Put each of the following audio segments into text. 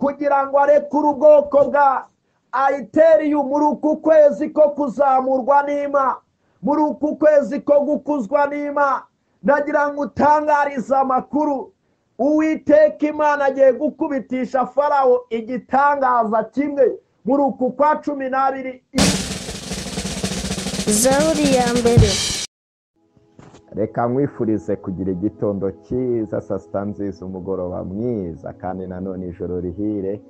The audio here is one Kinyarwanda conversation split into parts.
Kugira ngo arekure ubwoko bwa ayiteriyu muri uku kwezi ko kuzamurwa n'Imana, muri uku kwezi ko gukuzwa n'Imana. Nagira ngo utangarize amakuru, Uwiteka Imana agiye gukubitisha Farawo igitangaza kimwe muri uku kwa 12. Zaburi ya mbere. Reka nkwifurize kugira igitondo cyiza, saa sita nziza, umugoroba mwiza, kandi nanone ijoro rihire.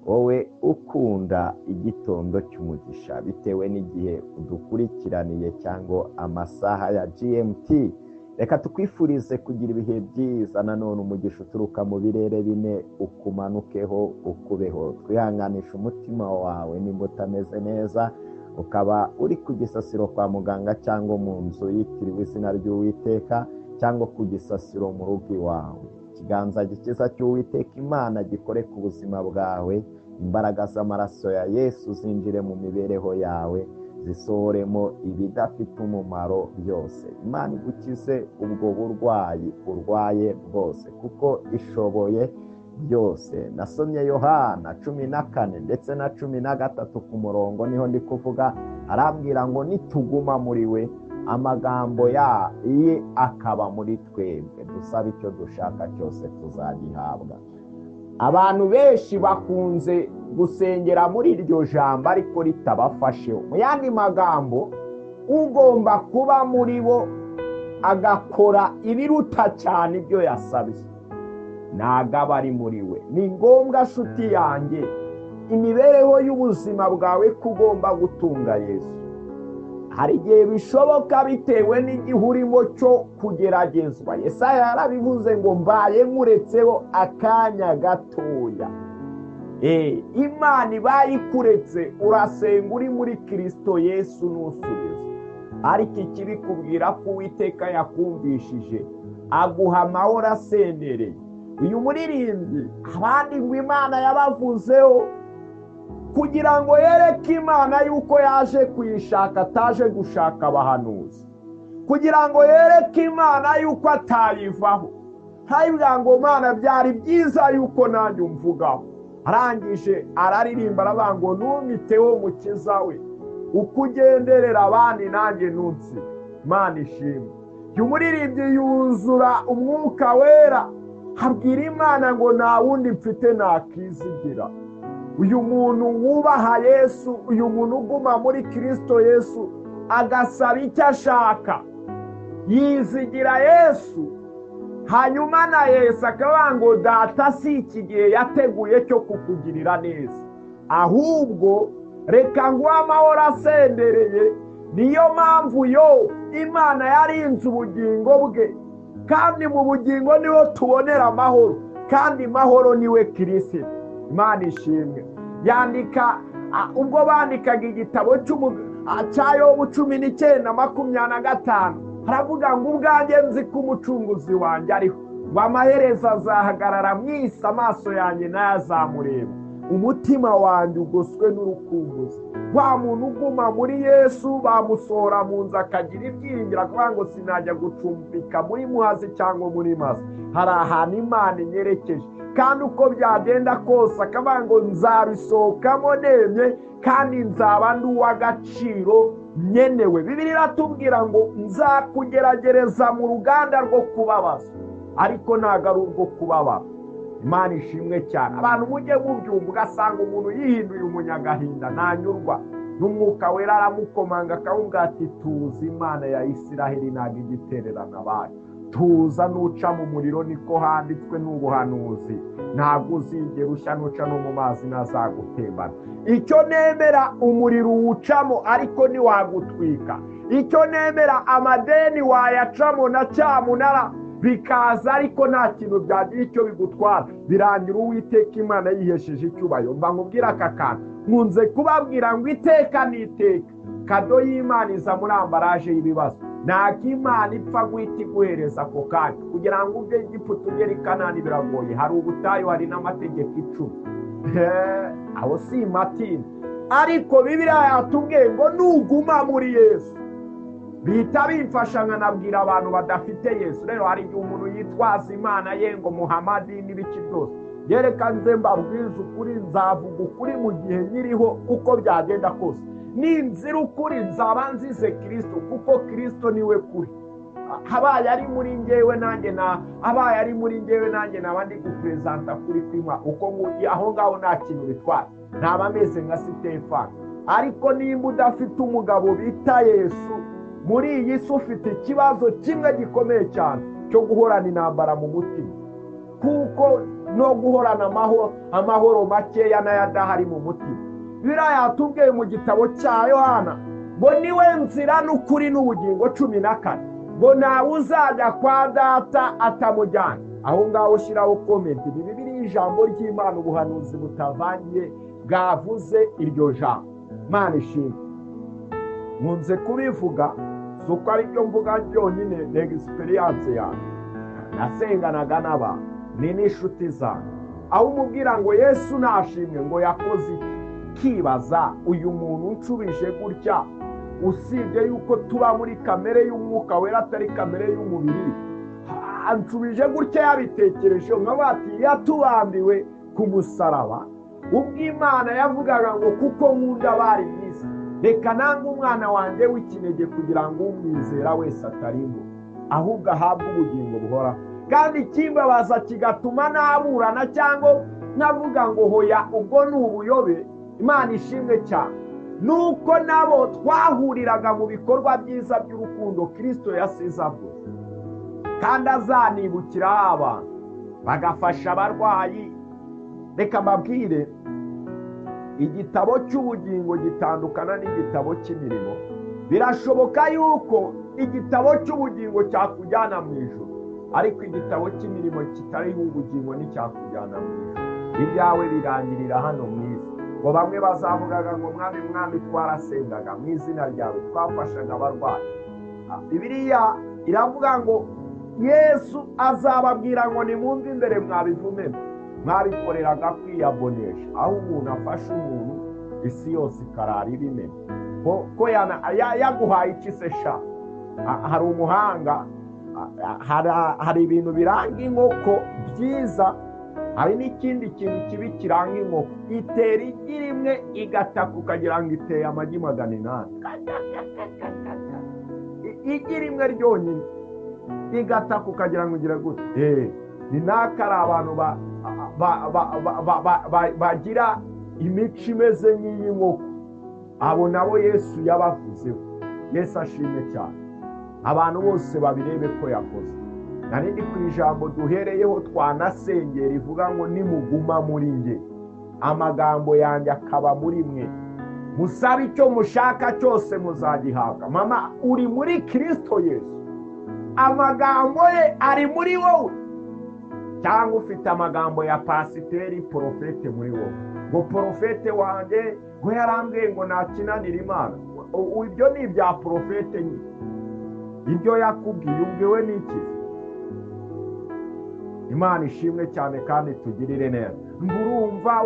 Wowe ukunda igitondo cy'umugisha bitewe n'igihe udukurikiraniye cyangwa amasaha ya GMT, reka tukwifurize kugira ibihe byiza. Nanone umugisha uturuka mu birere bine ukumanukeho, ukubeho. Twihanganisha umutima wawe nimba utameze neza, ukaba uri ku gisasiro kwa muganga cyangwa mu nzu yitiriwe izina ry'Uwiteka, cyangwa ku gisasiro mu rugo iwawe. Ikiganza gikiza cy'Uwiteka Imana gikore ku buzima bwawe, imbaraga z'amaraso ya Yesu zinjire mu mibereho yawe, zisohoremo ibidafite umumaro byose. Imana igukize ubwo burwayi urwaye bwose, kuko ishoboye byose. Nasomye Yohana 14 ndetse na 13 ku murongo, niho ndi kuvuga, arambwira ngo nituguma muri we, amagambo ye akaba muri twebwe, dusaba icyo dushaka cyose tuzagihabwa. Abantu benshi bakunze gusengera muri iryo jambo ariko ritabafasheho. Mu yandi magambo, ugomba kuba muri bo agakora ibiruta cyane ibyo yasabye, ntago aba ari muri we. Ni ngombwa nshuti yanjye, imibereho y'ubuzima bwawe ko ugomba gutunga Yesu. Hari igihe bishoboka bitewe n'igihe urimo cyo kugeragezwa. Yesaya yarabivuze ngo mbaye nkuretseho akanya gatoya. Imana ibaye ikuretse, urasenga uri muri Kristo Yesu ntusubize. Ariko ikibikubwira ko Uwiteka yakumvishije, aguha amahoro asendereye. Uyu muririmbyi abandi ngo Imana yabavuzeho kugira ngo yereke Imana yuko yaje kuyishaka, ataje gushaka abahanuzi, kugira ngo yereke Imana yuko atayivaho. Ntayivuga ngo Mana byari byiza yuko nanjye umvugaho. Arangije araririmba aravuga ngo ntumiteho mukiza we, uko ugenderera abandi nanjye ntunsige. Imana ishimwe. Uyu muririmbyi yuzura umwuka wera, abwira Imana ngo nta wundi mfite nakizigira. Uyu muntu wubaha Yesu, uyu muntu uguma muri Kristo Yesu, agasaba icyo ashaka, yizigira Yesu. Hanyuma na Yesu akavuga ngo data si iki gihe yateguye cyo kukugirira neza, ahubwo reka nguhe amahoro asendereye. Niyo mpamvu yo Imana yarinze ubugingo bwe, kandi mu bugingo niho tubonera amahoro, kandi mahoro niwe Kristo. Imana ishimwe. Yandika ubwo bandikaga igitabo cya Yobu 19:25, haravuga ngo ubwanjye nzi ko umucunguzi wanjye ariho, ngo amaherezo azahagarara mu isi, amaso yanjye ntayazamureba, umutima wanjye ugoswe n'urukumbuzi. Wa muntu uguma muri Yesu bamusohora mu nzu akagira ibyiringiro, akavuga ngo sinajya gucumbika muri Muhazi cyangwa muri Masa, hari ahantu Imana inyerekeje, kandi uko byagenda kose akavuga ngo nzabisohokamo nemye, kandi nzaba ndi uw'agaciro nyenewe. Bibiliya iratubwira ngo nzakugeragereza mu ruganda rwo kubabaza, ariko ntabwo ari urwo kubabara. Imana ishimwe cyane. Abantu mujye mubyumva, ugasanga umuntu yihinduye umunyagahinda, ntanyurwa n'umwuka wera aramukomanga akamubwira ati tuzi Imana ya Isiraheli ntabwo igitererana abayo, tuza nuca mu muriro niko handitswe n'ubuhanuzi, ntabwo uzigera ushya, nuca no mu mazi ntazagutembana. Icyo nemera umuriro uwucamo ariko ntiwagutwika. Icyo nemera amadeni wayacamo na cyamunara bikaza ariko nta kintu byagira icyo bigutwara, birangira Uwiteka Imana yihesheje icyubahiro. Mba nkubwira aka kantu, nkunze kubabwira ngo iteka n'iteka kado y'Imana iza muri ambaraje y'ibibazo. Ntabwo Imana ipfa guhita iguhereza ako kanya kugira ngo uve Egiputa ugere i Kanani, biragoye. Hari ubutayu, hari n'amategeko 10. Aho si matini, ariko Bibiliya yatubwiye ngo nuguma muri Yesu. Bihita bimfasha nkanabwira abantu badafite Yesu. Rero hari igihe umuntu yitwaza Imana ye ngo Muhamadi n'ibiki byose, Yereka nze mbabwize ukuri, nzavuga ukuri mu gihe nyiriho uko byagenda kose. Ninzira ukuri nzaba nzize Kristo, kuko Kristo niwe kuri. Habaye ari muri ngewe nanjye na abaye ari muri ngewe nanjye naba ndi gupresenta kuri kwima uko aho ngaho nta kintu bitwara, ntaba ameze nka Sitefano. Ariko nimba udafite umugabo bita Yesu muri iyi si, ufite ikibazo kimwe gikomeye cyane cyo guhorana intambara mu mutima, kuko no guhorana amahoro makeya n'ayadahari mu mutima. Biriya yatubwiye mu gitabo cya Yohana ngo niwe nzira n'ukuri n'ubugingo 14, ngo ntawe uzajya kwa data atamujyana. Aho ngaho ushyiraho komenti. Ni Bibiliya, ijambo ry'Imana, ubuhanuzi butavangiye bwavuze iryo jambo. Imana ishimwe. Nkunze kubivuga, si uko ari byo mvuga byonyine, ni egisperiyanse yanjye. Nasenganaga n'abantu, ni n'inshuti zanjye, aho umubwira ngo Yesu nashimwe ngo yakoze iki, kibaza uyu muntu nshubije gutya, usibye yuko tuba muri kamere y'umwuka wera atari kamere y'umubiri, anshubije gutya yabitekereje nka bati yatubambiwe ku musaraba. Ubwo Imana yavugaga ngo kuko nkunda abari mu isi, reka nange umwana wanjye w'ikinege kugira ngo umwizera wese atarimbuka, ahubwo ahabwe ubugingo buhoraho. Kandi ikimbabaza kigatuma naburana cyangwa nkavuga ngo hoya ubwo ni ubuyobe. Imana ishimwe cyane nuko nabo twahuriraga mu bikorwa byiza by'urukundo Kristo yasize avuze, kandi azanibukiraho abantu bagafasha abarwayi. Reka mbabwire, igitabo cy'ubugingo gitandukana n'igitabo cy'imirimo. Birashoboka yuko igitabo cy'ubugingo cyakujyana mu ijuru, ariko igitabo cy'imirimo kitariho ubugingo nticyakujyana mu ijuru. Ibyawe birangirira hano mu isi. Ngo bamwe bazavugaga ngo mwami mwami twarasengaga mu izina ryawe, twafashaga abarwayi. Bibiliya iravuga ngo Yesu azababwira ngo nimwumve imbere mwabivumemo, mwabikoreraga kwiyabonesha. Aho umuntu afashe umuntu isi yose ikarara ibimena ko yaguhaye iki se sha? Hari umuhanga, hari ibintu biranga inkoko byiza, hari n'ikindi kintu kibi kiranga inkoko. Itera igi rimwe igataka ukagira ngo iteye amagi 800. Igi rimwe ryonyine igataka ukagira ngo ugira gute. Ni naka ari abantu bagira imico imeze nk'iy'inkoko. Abo nabo Yesu yabavuzeho. Yesu ashimwe cyane. Abantu bose babirebe ko yakoze. Nari ndi ku ijambo duhereyeho twanasengera ivuga ngo nimuguma muri nge, amagambo yanjye akaba muri mwe, musabe icyo mushaka cyose muzagihabwa. Mama, uri muri Kristo Yesu, amagambo ye ari muri wowe, cyangwa ufite amagambo ya pasiteri porofete muri wowe? Ngo porofete wanjye ngo yarambwiye ngo nakinanira Imana. Ibyo ni ibya porofete nyine. Ibyo yakubwiye ubwiwe n'iki? Imana ishimwe cyane kandi tugirire neza. Ngurumva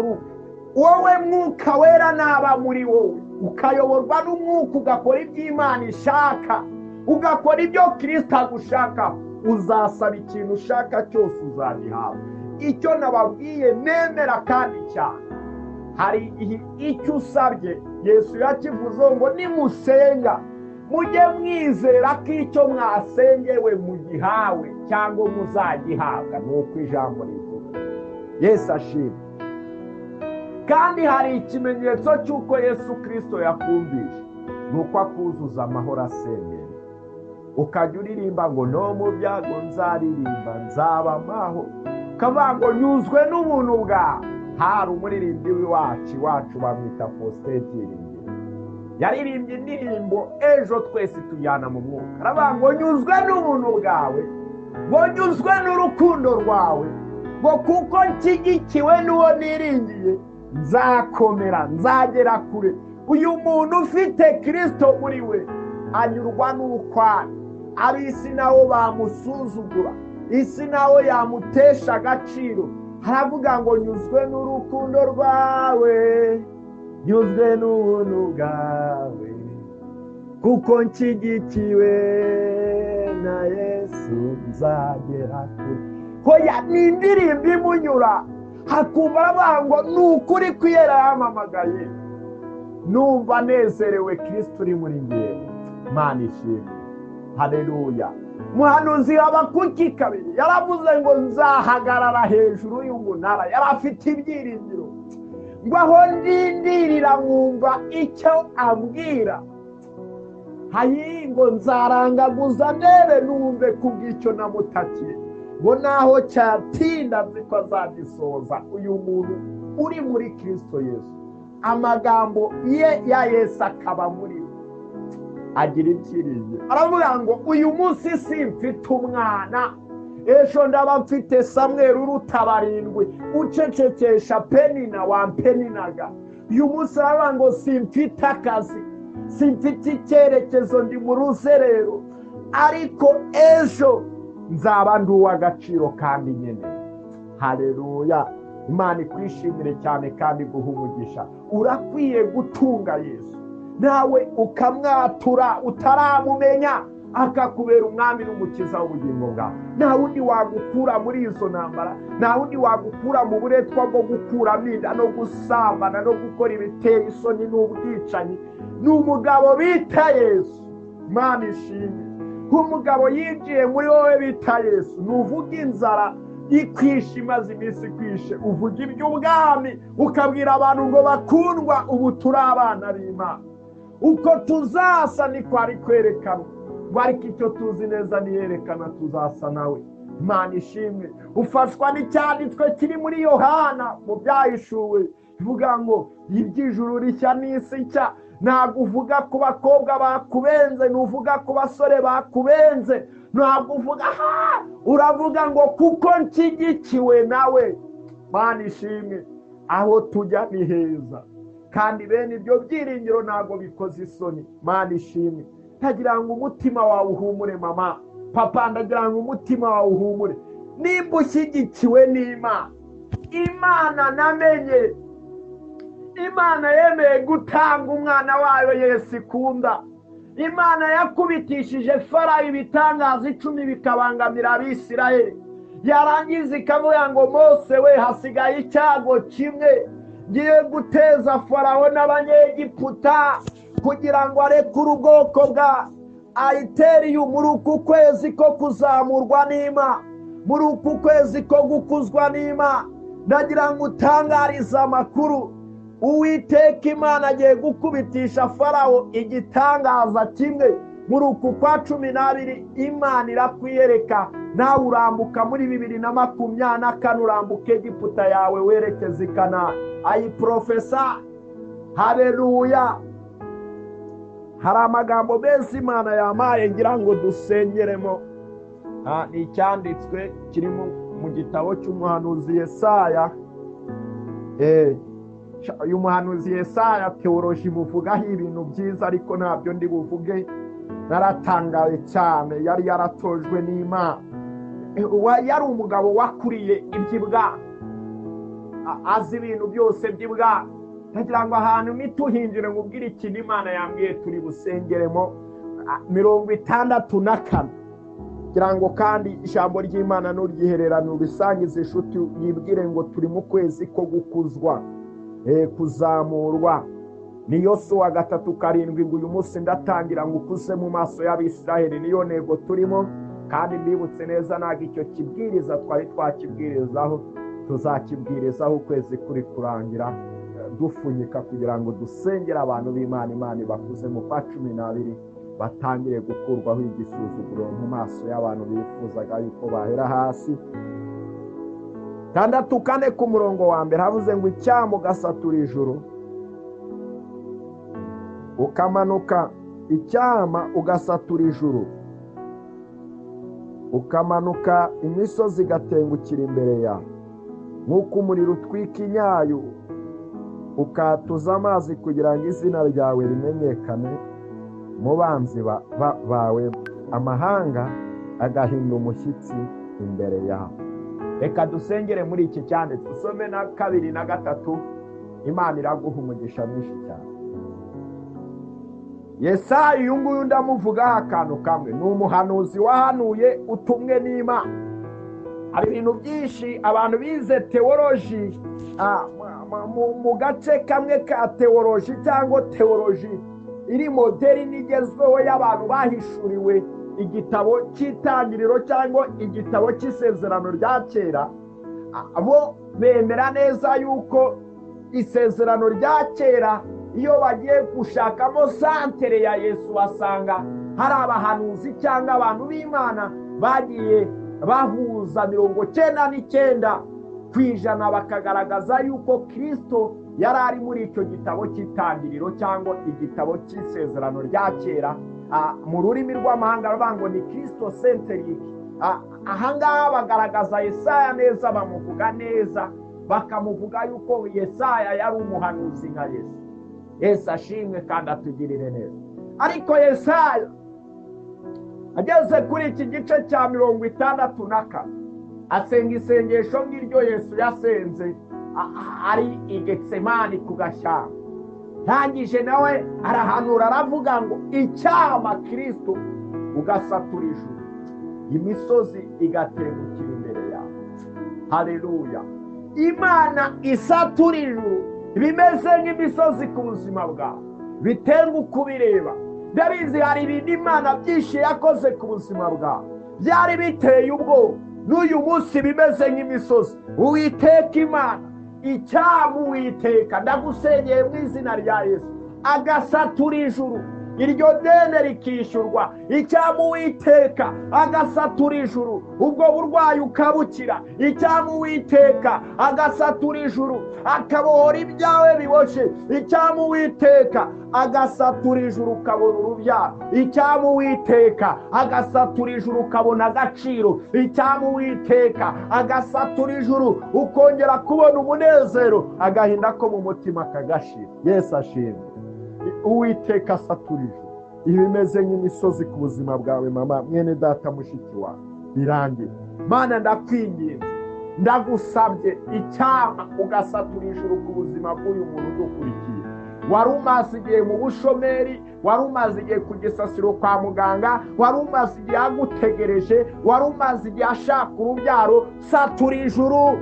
wowe mwuka wera naba muri wowe, ukayoborwa n'umwuka, ugakora iby'Imana ishaka, ugakora ibyo Kristo agushaka, uzasaba ikintu ushaka cyose uzagihabwa. Icyo nababwiye nemera kandi cyane, hari icyo usabye Yesu yakivuze ngo nimusenga mujye mwizera ko icyo mwasengewe mugihawe cyangwa muzagihabwa. Nuko ijambo rivuga. Yesu ashimwe. Kandi hari ikimenyetso cy'uko Yesu Kristo yakumvishe, nuko akuzuza amahoro asengera, ukajya uririmba ngo no mu byago nzaririmba nzaba amahoro, ukavuga ngo nyuzwe n'ubuntu bwawe. Hari umuririmbyi w'iwacu iwacu bamwita Faustin Byiringiro, yaririmbye indirimbo ejo twese tujyana mu mwuka, aravuga ngo nyuzwe n'ubuntu bwawe, ngo nyuzwe n'urukundo rwawe, ngo kuko nshyigikiwe n'uwo niringiye nzakomera, nzagera kure. Uyu muntu ufite Kristo muri we anyurwa n'uko ari. Ab'isi nabo bamusuzugura, isi nawe yamutesha agaciro, haravuga ngo nyuzwe n'urukundo rwawe, nyuzwe n'ubuntu bwawe, kuko nshyigikiwe na Yesu nzagera kure. Hoya ni indirimbo imunyura. Hakumva aravuga ngo ni ukuri kwiyera yampamagaye, numva nezerewe Kristo uri muri ngewe. Imana ishimwe, haleluya. Muhanuzi Habakuki kabiri yaravuze ngo nzahagarara hejuru y'umunara, yari afite ibyiringiro ngo aho ndindirira nkumva icyo ambwira, hayi ngo nzarangaguza ndebe numve kubw'icyo namutakiye, ngo naho cyatinda nzi ko azagisohoza. Uyu muntu uri muri Kristo Yesu, amagambo ye ya Yesu akaba muri we, agira ibyiringiro. Aravuga ngo uyu munsi simfite umwana, ejo ndaba mfite Samweli uruta barindwi ucecekesha Penina wampeninaga. Uyu munsi aravuga ngo simfite akazi, simfite icyerekezo, ndi mu ruzerero, ariko ejo nzaba ndi uw'agaciro kandi nyine. Haleluya. Imana ikwishimire cyane kandi iguhe umugisha. Urakwiye gutunga Yesu, nawe ukamwatura utaramumenya, akakubera umwami n'umukiza w'ubugingo bwawe. Nta wundi wagukura muri izo ntambara, nta wundi wagukura mu buretwa bwo gukuramo inda no gusambana no gukora ibiteye isoni n'ubwicanyi. Ni umugabo bita Yesu. Imana ishimwe. Umugabo yinjiye muri wowe bita Yesu. Nuvuga inzara ikwishe imaze iminsi ikwishe, uvuga iby'ubwami, ukabwira abantu ngo bakundwa, ubu turi abana b'Imana, uko tuzasa niko ari kwerekanwa, ngo ariko icyo tuzi neza niyerekana tuzasa nawe. Imana ishimwe. Ufashwa n'icyanditswe kiri muri Yohana mu byahishuwe, ivuga ngo iby'ijuru rishya n'isi nshya. Ntabwo uvuga ku bakobwa bakubenze, ntuvuga ku basore bakubenze, ntabwo uvuga uravuga ngo kuko nshyigikiwe nawe. Imana ishimwe. Aho tujya ni heza, kandi bene ibyo byiringiro ntabwo bikoze isoni. Imana ishimwe. Ndagira ngo umutima wawe uhumure mama, papa, ndagira ngo umutima wawe uhumure. Nimba ushyigikiwe n'Imana, Imana namenye, Imana yemeye gutanga umwana wayo Yesu ikunda. Imana yakubitishije Farawo ibitangaza 10 bikabangamira Abisirayeli, yarangiza ikavuga ngo Mose we, hasigaye icyago kimwe ngiye guteza Farawo n'Abanyegiputa kugira ngo arekure ubwoko bwa ayiteriye. Muri uku kwezi ko kuzamurwa n'Imana, muri uku kwezi ko gukuzwa n'Imana, ndagira ngo utangarize amakuru. Uwiteka Imana agiye gukubitisha Farawo igitangaza kimwe muri uku kwa 12. Imana irakwiyereka, nawe urambuka muri 2024, urambuka Egiputa yawe werekeza i Kanani. Ayiprofesa. Haleluya. Hari amagambo meza Imana yamaye ngira ngo dusengeremo. Ni icyanditswe kiri mu gitabo cy'umuhanuzi Yesaya. Uyu muhanuzi Yesaya teoloji muvugaho ibintu byiza, ariko ntabyo ndi buvuge. Naratangaye cyane, yari yaratojwe n'Imana, yari umugabo wakuriye iby'ibwami, azi ibintu byose by'ibwami. Ndagira ngo ahantu nituhinjire nkubwire ikintu Imana yambwiye turi busengeremo. 64, kugira ngo kandi ijambo ry'Imana nuryihererana urisangize inshuti, yibwire ngo turi mu kwezi ko gukuzwa, kuzamurwa. Ni Yosuwa 3:7 ngo uyu munsi ndatangira ngo ukuze mu maso y'Abisiraheli. Niyo ntego turimo, kandi mbibutse neza ntabwo icyo kibwiriza twari twakibwirizaho, tuzakibwirizaho ukwezi kuri kurangira, dufunyika kugira ngo dusengere abantu b'Imana. Imana ibakuze mu kwa 12, batangire gukurwaho igisuzuguro mu maso y'abantu bifuzaga yuko bahera hasi. 6:4 ku murongo wa mbere havuze ngo icyambu gasatura ijuru ukamanuka, icyama ugasatura ijuru ukamanuka, imisozi igatengukira imbere yawe, nk'uko umuriro utwika inyayu ukatuza amazi, kugira ngo izina ryawe rimenyekane mu banzi bawe, amahanga agahinda umushyitsi imbere yawe. Reka dusengere muri iki cyanditswe, usome na 2 na 3. Imana iraguha umugisha mwinshi cyane. Yesaya uyu nguyu ndamuvugaho akantu kamwe, ni umuhanuzi wahanuye utumwe n'Imana, Hari ibintu byinshi abantu bize teoloji mu gace kamwe ka teoloji cyangwa teoloji iri moderi nigezweho y'abantu bahishuriwe igitabo cy'itangiriro cyangwa igitabo cy'isezerano rya kera, bo bemera neza yuko isezerano rya kera iyo bagiye gushakamo santere ya Yesu basanga hari abahanuzi cyangwa abantu b'Imana bagiye bahuza 99% bakagaragaza yuko Kristo yari ari muri icyo gitabo cy'itangiriro cyangwa igitabo cy'isezerano rya kera. Mu rurimi rw'amahanga bavuga ngo ni Kristo centric. Ahangaha bagaragaza Yesaya neza, bamuvuga neza, bakamuvuga yuko Yesaya yari umuhanuzi nka Yesu. Yesu ashimwe kandi atugirire neza. Ariko Yesaya ageze kuri iki gice cya 64 asenga isengesho nk'iryo Yesu yasenze ari i Getsemani ku gashyamba. Ntangije nawe arahanura aravuga ngo icyama Kristo ugasatura ijuru, imisozi igatengukira imbere yawe. Haleluya! Imana isatura ijuru bimeze nk'imisozi ku buzima bwawe, bitenguka ubireba. Ndabizi hari ibintu Imana byinshi yakoze ku buzima bwawe byari biteye ubwoba, n'uyu munsi bimeze nk'imisozi. Uwiteka Imana, icyamu Uwiteka, ndagusengeye mu izina rya Yesu, agasatura ijuru, iryo dene rikishyurwa. Icyamu Uwiteka agasatura ijuru, ubwo burwayi ukabukira. Icyamu Uwiteka agasatura ijuru, akabohora ibyawe biboshye. Icyamu Uwiteka agasatura ijuru ukabona urubyaro. Icyamu Uwiteka agasatura ijuru ukabona agaciro. Icyamu Uwiteka agasatura ijuru ukongera kubona umunezero, agahinda ko mu mutima kagashira. Yesu ashimwe. Uwiteka asatura ijuru ibimeze nk'imisozi ku buzima bwawe, mama, mwene data, mushiki wawe, birangira. Mana, ndakwinginze, ndagusabye, icyama ugasatura ijuru ku buzima bw'uyu muntu udukurikiye. Wari umaze igihe mu bushomeri, wari umaze igihe ku gisasiro kwa muganga, wari umaze igihe agutegereje, wari umaze igihe ashaka urubyaro. Satura ijuru,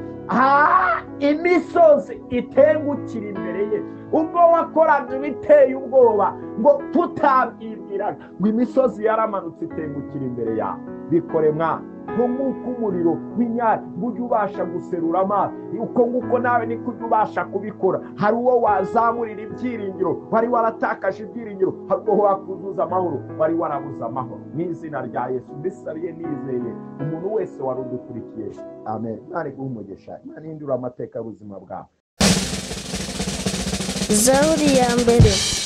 imisozi itengukira imbere ye. Ubwo wakoraga ibiteye ubwoba ngo tutabyibwiraga, ngo imisozi yaramanutse itengukira imbere yawe. Bikore mwana, nk'uko umuriro w'inyari ujya ubasha guserura amazi, uko nguko nawe niko ujya ubasha kubikora. Hari uwo wazamurira ibyiringiro wari waratakaje ibyiringiro, hari uwo wakuzuza amahoro wari warabuze amahoro. Mu izina rya Yesu mbisabiye nizeye umuntu wese wari udukurikiye, amen. Imana iguhe umugisha, Imana ihindure amateka y'ubuzima bwawe. Zaburi ya mbere.